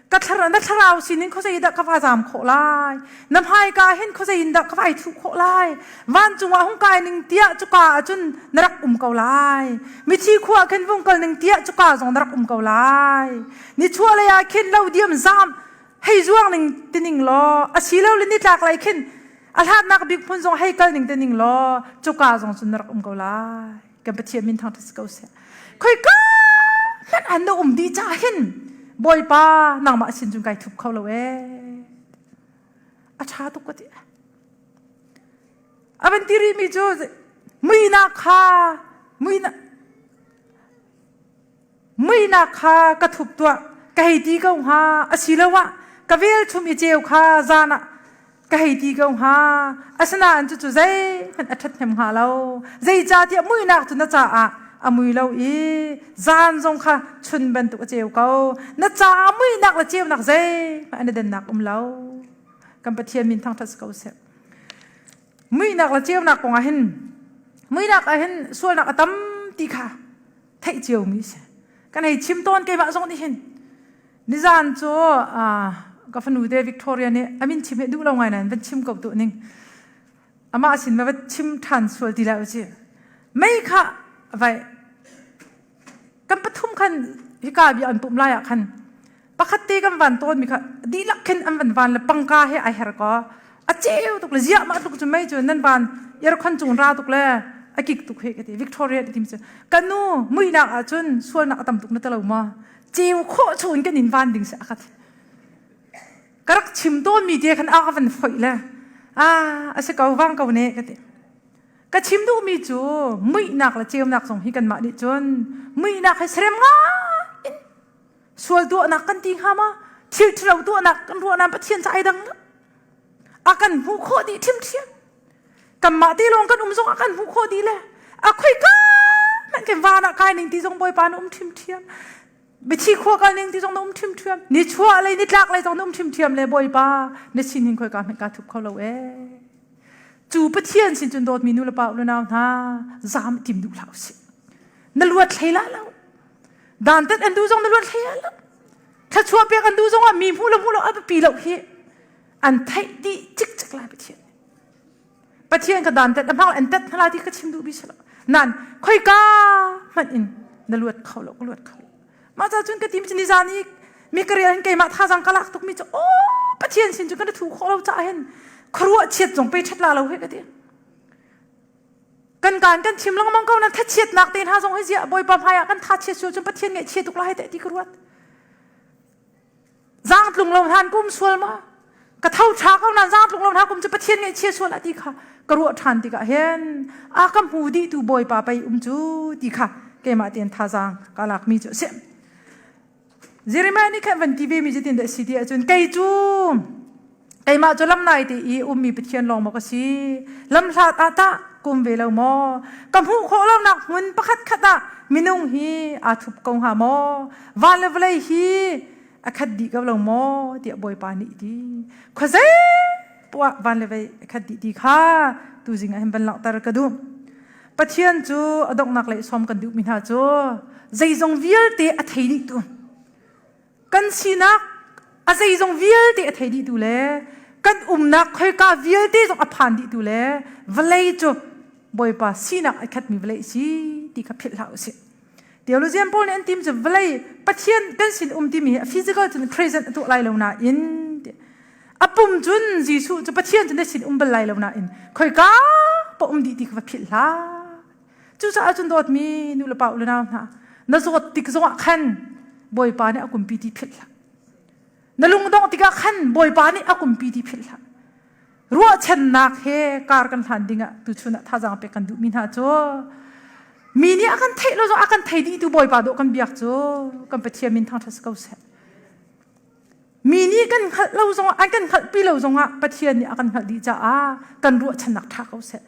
ka thlar na thlarau sinin khuazei dah ka va zam khawh lai na hmaika hin khuazei in dah ka vai thuh khawh lai vancung ah hung kai ning tiah cuka ahcun na rak um ko lai mithi khua khin vung kal ning tiah cuka zong na rak um ko lai nichuah lei ah khin lo diam zam hei zuang ning tining law asilo le nitlak lei khin a hlatnak bik hmun zong hei kal ning tining law cuka zong cun na rak um ko lai kan pathian min thangṭhat si ko seh khoika hmanh an na um dih ca hin bawipa nangmah sin cun kai thup kho lo ee a ṭha tuk ka ti a van ti rihmi cu muihnak kha muihnak Muihnak kha ka thup tuah, ka hei ti ko hnga, asiloah ka velchum i ceu kha zan ah ka hei ti ko hnga. Asinain cucu zeihmanh a ṭhathnem hnga lo. Zeicahtiah muihnak cu na caah a mui lo i zan zong kha chun bantuk a ceu ko. Na caah muihnak le ceunak zeihmanh an i dannak um lo. Kan Pathian min thangṭhat si ko seh. Muihnak le ceunak kong ah hin muihnak ah hin sualnak a tam ti kha theih ciomi si. Kan hei chim tawn keimah zong nih hin nizan cu ka fanu te Victoria nih a min chim he duh lo ngai nain van chim ko tu ning amah sin va chim ṭhan sual ti lai uci mei kha vai kan pathum khan hika bia an pum lai ah khan pakhat te kan van tawn mi kha dihlak khin an van van le pangka he ai her ko a ceu tuk le ziah mah tuk cu mei cu nan van aircon cung ra tuk le a kik tuk he ka ti Victoria ti tim cu ka nu muihnak ah cun sualnak a tam tuk na talo ma ceu khawh chung kan in van ding se a ka ti ka rak chim tawn mi te khan a ka van foih le a a si ko vang ko ne ka ti ka chim duhmi cu muihnak le ceunak zong hi kanmah nih cun muihnak he serem ngai in Sual tuahnak kan ti hnga ma? Thil ṭhalo tuahnak kan ruah nain Pathian ca ai dang lo. A kan hmuh khawh dih ṭhiamṭhiam. Kanmah te lawng kan um zong a kan hmuh khawh dih le a khoika hmanh kan van ah kai ning ti zong Bawipa na um ṭhiamṭhiam. Biathi khua kal ning ti zong na um ṭhiamṭhiam. Nichuah lei nitlak lei zong na um ṭhiamṭhiam le Bawipa na sin hin khoika hmanh kaa thup kho lo ee. Cu Pathian sin cun dawtmi nu le pa u le nau hna zaam tim duh hlah usih. Na luat hlei la lo. Dantat an duh zong na luat hlei lo. Thluachuah pek an duh zong ah mi hmuh lo hmuh lo a biapi lo hi an theih dih cikcek lai Pathian. Pathian ka dantat a hmang an tat hna ti ka chim duh bi si lo. Nan khoika hmanh in na luat kho lo ka luat kho lo. Mah ca cun ka tim cu nizan i mi ka rian keimah thazang ka lak tuk mi cu oh! Pathian sin cu kan thu khawh lo caah hin khuaruah chiat zong pe ṭhat la lo he ka ti. Kan kaan kan chim lengmang ko nan thachiatnak te hna zong hi ziah Bawipa hmai ah kan tha chiat sual cun Pathian ngaihchia tuk lai teh ti ka ruat. Zaangtlung lo hlan kum sual ma? Ka tho ṭha ko nan zaangtlung lo hna kum cu Pathian ngaihchia sual ah ti kha ka ruah ṭhan tikah hin a ka hmu dih tu Bawipa pei um cu ti kha keimah tein thazaang ka lakmi cu a si. Jeremiah nih khan van ti ve mi cu tin dah si ti ahcun kei cu keimah cu lam nai te i ummi Pathian lawng maw ka si lam hlat ah tah kum ve lo maw ka hmuh khawh lonak hmun pakhat khat ah minung hi aa thup ko hnga maw van le vawlei hi a khat dih ko lo maw tiah Bawipa nih ti khuazei poah van le vei a khat dih ti kha tuzing ah hin van langhter ka duh Pathian cu a donghnak lei sawm kan duhmi hna cu zeizong vialte a thei dihtu kan sinak a zeizong vialte a thei dihtu le kan umnak khoika vialte zong a phan dihtu le vawlei cu Bawipa sinak a khatmi vawlei si ti kha philh hlah usih. Theologian pawl nih an tim cu vawlei Pathian kan sin um timi hi a physical cun present a tuah lai lo nain a pum cun Jesuh cu Pathian cu na sin um bal lai lo nain khoika pa um dih ti kha va philh hlah. Cucaah cun dawtmi nu le pa u le nau hna na zawt tik zongah khan Bawipa nih a kumpi ti philh hlah. Na lungdongh tikah khan Bawipa nih a kumpi ti philh hlah. Ruahchannak he kar kan hlan dingah tuchun ah thazaang pek kan duhmi hna cu mi nih a kan theih lo zong a kan thei dih tu Bawipa dawh kan biak cu kan Pathian min thangṭhat si ko seh. Mi nih kan hngalh lo zongah an kan hngalhpi lo zongah Pathian nih a kan hngalh dih caah kan ruahchannak ṭha ko seh.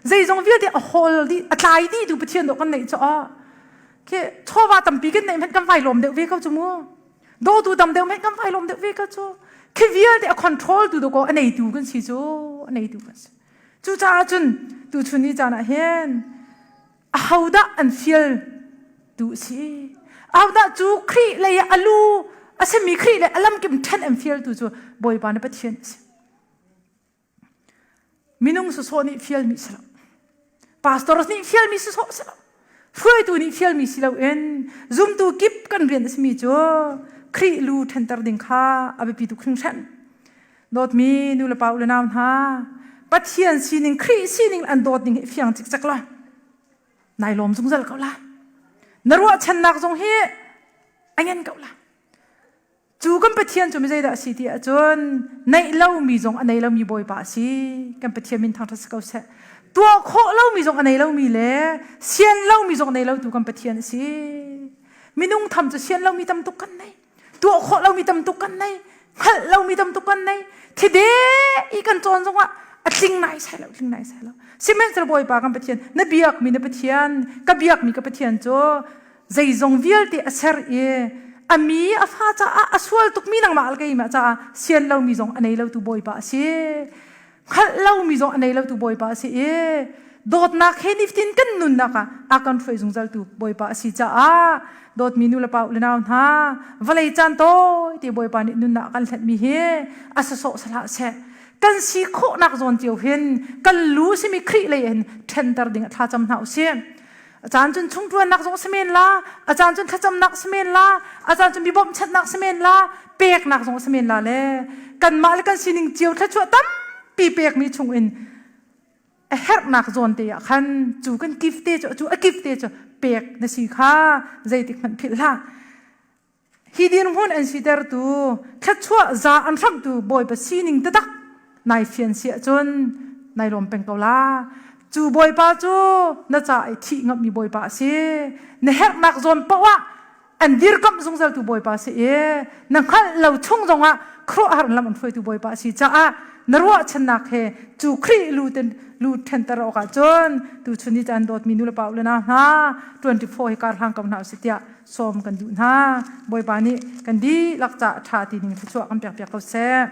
Zeizong vialte a hawl dih a tlai dih tu Pathian dawh kan neih cu ah khi chawva tampi kan neih hmanh kan vai lawm deuh ve ko cu mu. Dawtu tam deuh hmanh kan vai lawm deuh ve ko cu. Khi vialte a control tu dawkaw a neitu kan si cu a neitu kan si. Cucaah cun tuchun ni caan ah hin ahodah an fial tu a si ahodah cu Khrih lei ah a lu a simi Khrih le a lamkim ṭhen an fialtu cu Bawipa na Pathian a si minung sawsawh nih fialmi si lo pastor nih fialmi sawsawh si lo hruaitu nih fialmi si loin zumtu kip kan rian a simi cu Khrih lu ṭhenter ding kha a biapi tuk hringhran Dawtmi nu le pa u le nau hna, Pathian sining, Khrih sining an dawt ning hi fiang cikcek lo. Nai lawm zungzal ko la. Na ruahchannak zong hi a ngen ko la. Cu kan Pathian cu mi zeidah a si ti ahcun neih lomi zong a nei lomi Bawipa a si. Kan Pathian min thangṭhat si ko seh. Tuah khawh lomi zong a nei lomi le sian lomi zong a nei lotu kan Pathian a si. Minung tham cu sian lomi tam tuk kan nei. Tuah khawh lomi tam tuk kan nei hngalh lomi tam tuk kan nei thide i kan cawn zongah a tling nai sai lo tling nai sai lo. Sihmanhsehlaw Bawipa kan Pathian na biakmi na Pathian ka biakmi ka Pathian cu zeizong vialte a ser i a mi a fa caah a sual tukmi nangmah le keimah caah sian lomi zong a nei lotu Bawipa a si. Hngalh lomi zong a nei lotu Bawipa a si i dawtnak he nifatin kan nunnak ah a kan hruai zungzaltu Bawipa a si caah dawtmi nu le pa u le nau hna vawlei caan tawi te Bawipa nih nunnak a kan hlenhmi hi a sasawh sahlah seh. Kan si khawhnak zawn cio hin kan lu simi Khrih lei hin ṭhenter ding a thlacam hna u sih. A caan cun chungṭuannak zong si men la, a caan cun thlacamnak si men la, a caan cun mi bawmhchanhnak si men la, peknak zong si men la le kanmah le kan sining cio thluachuah tampi pekmi chungin a herhnak zawn te ah khan cu kan gift te cu cu a gift te cu pek na si kha zeitik hmanh philh hlah. Hi dirhmun an sitertu, thluachuah za an hramhtu Bawipa sining taktak nai fian si ahcun nai lawm peng ko la. Cu Bawipa cu na ca i thih ngamhmi Bawipa a si. Na herhnak zawn paoh ah an dirkamh zungzaltu Bawipa a si i na hngalh lo chung zongah khuaruahhar in lam an hruaitu Bawipa a si caah na ruahchannak he cu Khrih lu ten lu ṭhenter awkah cun tuchun ni caan dawtmi nu le pa u le nau hna 24 hi kar hlang ko hna usih tiah sawm kan duh hna. Bawipa nih kan dihlak caah ṭha ti ning thluachuah kan pekpiak ko seh.